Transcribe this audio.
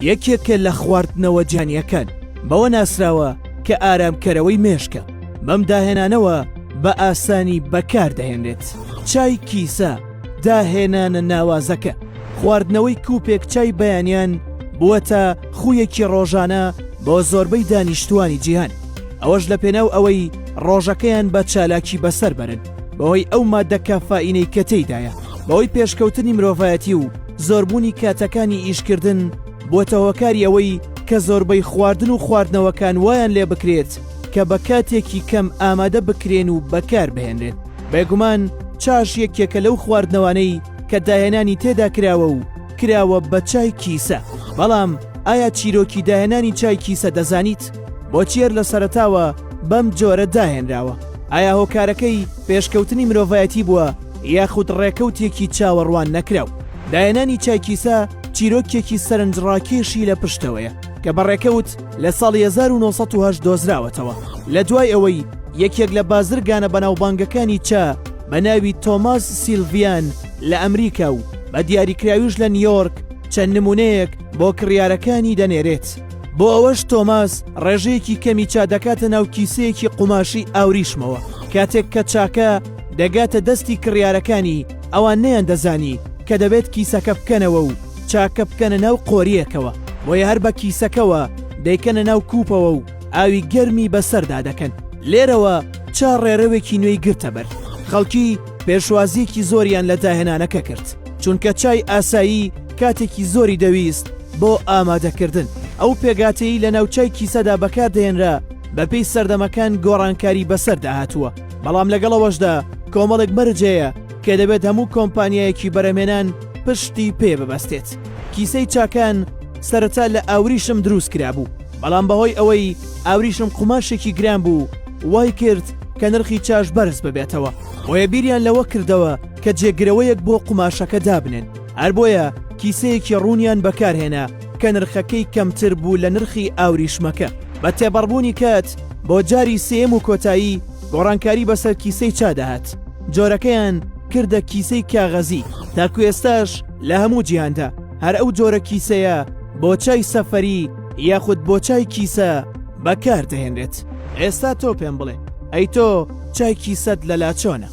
یەکێکە لە خواردنەوە جیهانییەکان، بەوە ناسراوە کە ئارامکەرەوەی مێشکە، بەم داهێنانەوە بە ئاسانی بەکاردەهێنرێت. چای کیسە، داهێنانە ناوازەکە، خواردنەوەی کوپێک چای بەیانیان بووەتە خوویەکی ڕۆژانە بۆ زۆربەی دانیشتووانی جیهان، ئەوەش لەپێناو ئەوەی ڕۆژەکەیان بە چالاکی بەسەر بەرن بەهۆی ئەو ماددە کافائینەی کە تێیدایە. بەهۆی پێشکەوتنی مرۆڤایەتی و زۆربوونی کاتەکانی ئیشکردن بووەتە هۆکاری ئەوەی کە زۆربەی خواردن و خواردنەوەکان وایان لێ بکرێت کە بە کاتێکی کەم ئامادە بکرێن و بەکار بهێنرێن. بێگومان چاش یەکێکە لەو خواردنەوانەی کە داهێنانی تێدا کراوە و کراوە بە چای کیسە، بەڵام ئایا چیرۆکی داهێنانی چای کیسە دەزانیت؟ بۆچی هەر لە سەرەتاوە بەم جۆرە داهێنراوە؟ ئایا هۆکارەکەی پێشکەوتنی مرۆڤایەتی بووە یاخود ڕێکەوتێکی چاوەڕوان نەکراو؟ داهێنانی چای کیسە چیرۆکێکی سەرنجڕاکێشی لە پشتەوەیە کە بە ڕێکەوت لە ساڵی 1908 دۆزراوەتەوە لە دوای ئەوەی یەکێک لە بازرگانە بەناوبانگەکانی چا بە ناوی تۆماس سیلڤیان لە ئەمریکا و بە دیاریکراویش لە نیۆرک چەند نمونەیەک بۆ کڕیارەکانی دەنێرێت. بۆ ئەوەش تۆماس ڕێژەیەکی کەمی چا دەکاتە ناو کیسەیەکی قوماشی ئاوریشمەوە، کاتێک کە چاکە دەگاتە دەستی کڕیارەکانی ئەوان نەیاندەزانی کە دەبێت کیسەکە بکەنەوە و چاکە بکەنە ناو قۆرییەکەوە، بۆیە هەر بە کیسەکەوە دەیکەنە ناو کوپەوە و ئاوی گەرمی بەسەردا دەکەن. لێرەوە چا ڕێرەوێکی نوێی گرتە بەر. خەڵکی پێشوازییەکی زۆریان لە داهێنانەکە کرد، چونکە چای ئاسایی کاتێکی زۆری دەویست بۆ ئامادەکردن. ئەو پێکهاتەیەی لەناو چای کیسەدا بەکاردەهێنرا بەپێی سەردەمەکان گۆڕانکاری بەسەردا هاتووە، بەڵام لەگەڵ ئەوەشدا کۆمەڵێک مەرج هەیە کە دەبێت هەموو کۆمپانیایەکی بەرهەمهێنان پشتی پێ ببەستێت. کیسەی چاکان سەرەتا لە ئاوریشم دروست کرابوو، بەڵام بەهۆی ئەوەی ئاوریشم قوماشێکی گران بوو وای کرد کە نرخی چاش بەرز ببێتەوە، بۆیە بیریان لەوە کردەوە کە جێگرەوەیەک بۆ قوماشەکە دابنێن، هەر بۆیە کیسەیەکی ڕوونیان بەکارهێنا کە نرخەکەی کەمتر بوو لە نرخی ئاوریشمەکە. بە تێپەڕبوونی کات بۆ جاری سێیەم و کۆتایی گۆڕانکاری بەسەر کیسەی چا داهات، جۆرەکەیان کردە کیسەی کاغەزی، تاکو ئێستاش لە هەموو جیهاندا هەر ئەو جۆرە کیسەیە بۆ چای سەفەری یاخود بۆ چای کیسە بەکار دەهێنرێت. ئێستا تۆ پێم بڵێ ئەی تۆ چای کیسەت لەلا چۆنە؟